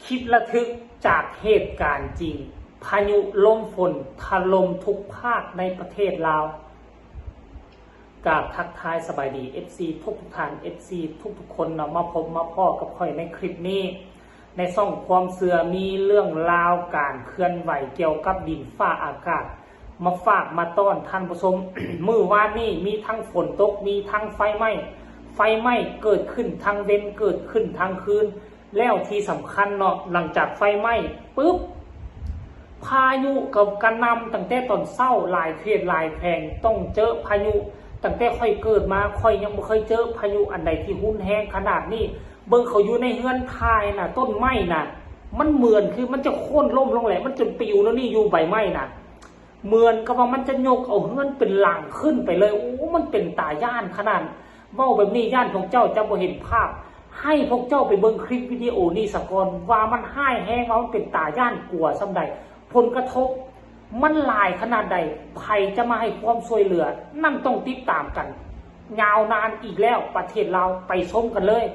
ຄລິປະທຶກຈາກເຫດການຈິງ, ພາຍຸລົມຝົນຖະຫຼົ່ມທຸກພາກໃນປະເທດລາວ. ກາບທັກທາຍສະບາຍດີ ເອັຟຊີ ທຸກໆທ່ານ ເອັຟຊີ ທຸກໆຄົນເນາະ, ມາພົບມາພໍ້ກັບຂ້ອຍໃນຄລິບນີ້ ໃນຊ່ອງຄວາມເຊື່ອ ມີເລື່ອງລາວການເຄື່ອນໄຫວກ່ຽວກັບດິນຟ້າອາກາດ ມາຝາກມາຕ້ອນທ່ານຜູ້ຊົມ. ມື້ວານນີ້ມີທັງຝົນຕົກ, ມີທັງໄຟໄໝ້, ໄຟໄໝ້ເກີດຂຶ້ນທັງເວັນ ເກີດຂຶ້ນທັງຄືນ. ແລ້ວທີ່ສຳຄັນເນາະ, ຫຼັງຈາກໄຟໄໝ້ປຶບ ພາຍຸກໍກະໜ່ຳຕັ້ງແຕ່ຕອນເຊົ້າ, ຫຼາຍເຂດຫຼາຍແຂວງຕ້ອງເຈີພາຍຸ. ຕັ້ງແຕ່ຂ້ອຍເກີດມາ ຂ້ອຍຍັງບໍ່ເຄີຍເຈີພາຍຸອັນໃດທີ່ຮຸນແຮງຂະໜາດນີ້. ເບິ່ງເຂົາຢູ່ໃນເຮືອນຖ່າຍນະ, ຕົ້ນໄມ້ນະ ມັນເໝືອນຄືມັນຈະໂຄ່ນລົ້ມລົງແຫຼະ, ມັນຈົນປິວແນວນີ້ຢູ່ໃບໄມ້ນະ. ເໝືອນກັບວ່າມັນຈະຍົກເອົາເຮືອນເປັນຫຼັງຂຶ້ນໄປເລີຍ. ໂອ້ ມັນເປັນຕາຢ້ານຂະໜາດ. ເວົ້າແບບນີ້ຢ້ານພວກເຈົ້າຈະບໍ່ເຫັນພາບ. ໃຫ້ພວກເຈົ້າໄປເບິ່ງຄລິບວິດີໂອນີ້ສາກ່ອນ ວ່າມັນຮ້າຍແຮງ, ວ່າມັນເປັນຕາຢ້ານກົວສ່ຳໃດ. ຜົນກະທົບມັນຫຼາຍຂະໜາດໃດ, ໃຜຈະມາໃຫ້ຄວາມຊ່ວຍເຫຼືອ, ນັ້ນຕ້ອງຕິດຕາມກັນ. ຍາວນານອີກແລ້ວປະເທດລາວ, ໄປຊົມກັນເລີຍ.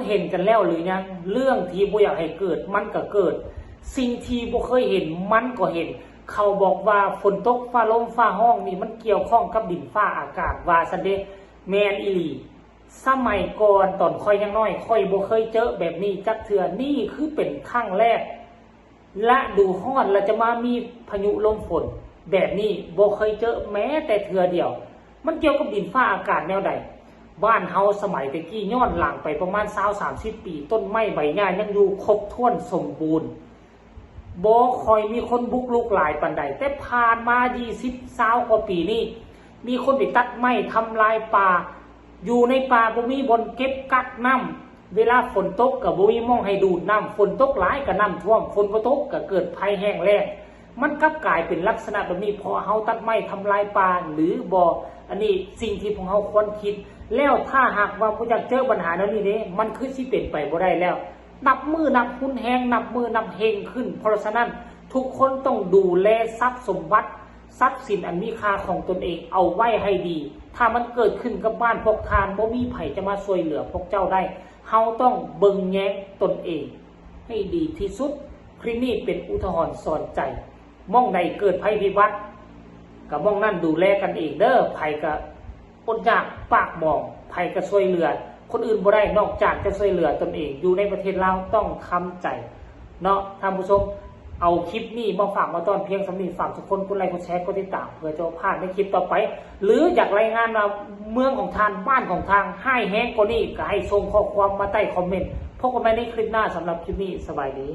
ເຫັນກັນແລ້ວຫຼືຍັງ? ເລື່ອງທີ່ບໍ່ຢາກໃຫ້ເກີດ ມັນກໍເກີດ, ສິ່ງທີ່ບໍ່ເຄີຍເຫັນ ມັນກໍເຫັນ. ເຂົາບອກວ່າຝົນຕົກ ຟ້າລົມ ຟ້າຮ້ອງນີ້ ມັນກ່ຽວຂ້ອງກັບດິນຟ້າອາກາດ ວ່າຊັ້ນເດ. ແມ່ນອີ່ຫຼີ. ສະໄໝກ່ອນຕອນຂ້ອຍຍັງນ້ອຍ ຂ້ອຍບໍ່ເຄີຍເຈີແບບນີ້ຈັກເທື່ອ. ນີ້ຄືເປັນຄັ້ງແລກ. ລະດູຮ້ອນລະຈະມາມີພາຍຸລົມຝົນແບບນີ້ ບໍ່ເຄີຍເຈີແມ້ແຕ່ເທື່ອດຽວ. ມັນກ່ຽວກັບດິນຟ້າອາກາດແນວໃດ? ບ້ານເຮົາສະໄໝແຕ່ກີ້ ຍ້ອນຫຼັງໄປປະມານຊາວສາມສິບປີ ຕົ້ນໄມ້ໃບຫຍ້າຍັງຢູ່ຄົບຖ້ວນສົມບູນ, ບໍ່ຄ່ອຍມີຄົນບຸກລຸກຫຼາຍປານໃດ. ແຕ່ຜ່ານມາຊາວກວ່າປີນີ້ ມີຄົນໄປຕັດໄມ້ທຳລາຍປ່າ, ຢູ່ໃນປ່າບໍ່ມີບ່ອນເກັບກັກນ້ຳ, ເວລາຝົນຕົກກໍບໍ່ມີໝ່ອງໃຫ້ດູດນ້ຳ, ຝົນຕົກຫຼາຍກໍນ້ຳຖ້ວມ, ຝົນບໍ່ຕົກກໍເກີດໄພແຫ້ງແລ້ງ. ມັນກັບກາຍເປັນລັກສະນະແບບນີ້ ເພາະເຮົາຕັດໄມ້ທຳລາຍປ່າ ຫຼືບໍ່? ອັນນີ້ສິ່ງທີ່ພວກເຮົາຄວນຄິດ. ແລ້ວຖ້າຫາກວ່າບໍ່ຢາກເຈີບັນຫາແນວນີ້ເດ ມັນຄືຊິເປັນໄປບໍ່ໄດ້ແລ້ວ. ນັບມື້ນັບຮຸນແຮງ, ນັບມື້ນັບເຮງຂຶ້ນ. ເພາະສະນັ້ນ ທຸກຄົນຕ້ອງດູແລຊັບສົມບັດ, ຊັບສິນອັນມີຄ່າຂອງຕົນເອງເອົາໄວ້ໃຫ້ດີ. ຖ້າມັນເກີດຂຶ້ນກັບບ້ານພວກທ່ານ, ບໍ່ມີໃຜຈະມາຊ່ວຍເຫຼືອພວກເຈົ້າໄດ້. ເຮົາຕ້ອງເບິ່ງແຍງຕົນເອງໃຫ້ດີທີ່ສຸດ. ຄລິບນີ້ເປັນອຸທາຫອນສອນໃຈ. ໝ່ອງໃດເກີດໄພພິບັດ ກໍໝ່ອງນັ້ນດູແລກັນເອງເດີ. ໃຜກໍອົດຢາກປາກໝອງ, ໃຜກໍຊ່ວຍເຫຼືອຄົນອື່ນບໍ່ໄດ້ ນອກຈາກຈະຊ່ວຍເຫຼືອຕົນເອງ. ຢູ່ໃນປະເທດລາວຕ້ອງທຳໃຈເນາະທ່ານຜູ້ຊົມ. ເອົາຄລິບນີ້ມາຝາກມາຕ້ອນພຽງສ່ຳນີ້. ຝາກທຸກຄົນກົດໄລ ກົດແຊ ກົດຕິດຕາມ ເພື່ອຈະບໍ່ພາດໃນຄລິບຕໍ່ໄປ. ຫຼືຢາກລາຍງານວ່າເມືອງຂອງທ່ານ, ບ້ານຂອງທ່ານຮ້າຍແຮງກວ່ານີ້, ກໍໃຫ້ສົ່ງຂໍ້ຄວາມມາໃຕ້ຄອມເມັນ. ພົບກັນໃໝ່ໃນຄລິບໜ້າ. ສຳລັບຄລິບນີ້ ສະບາຍດີ.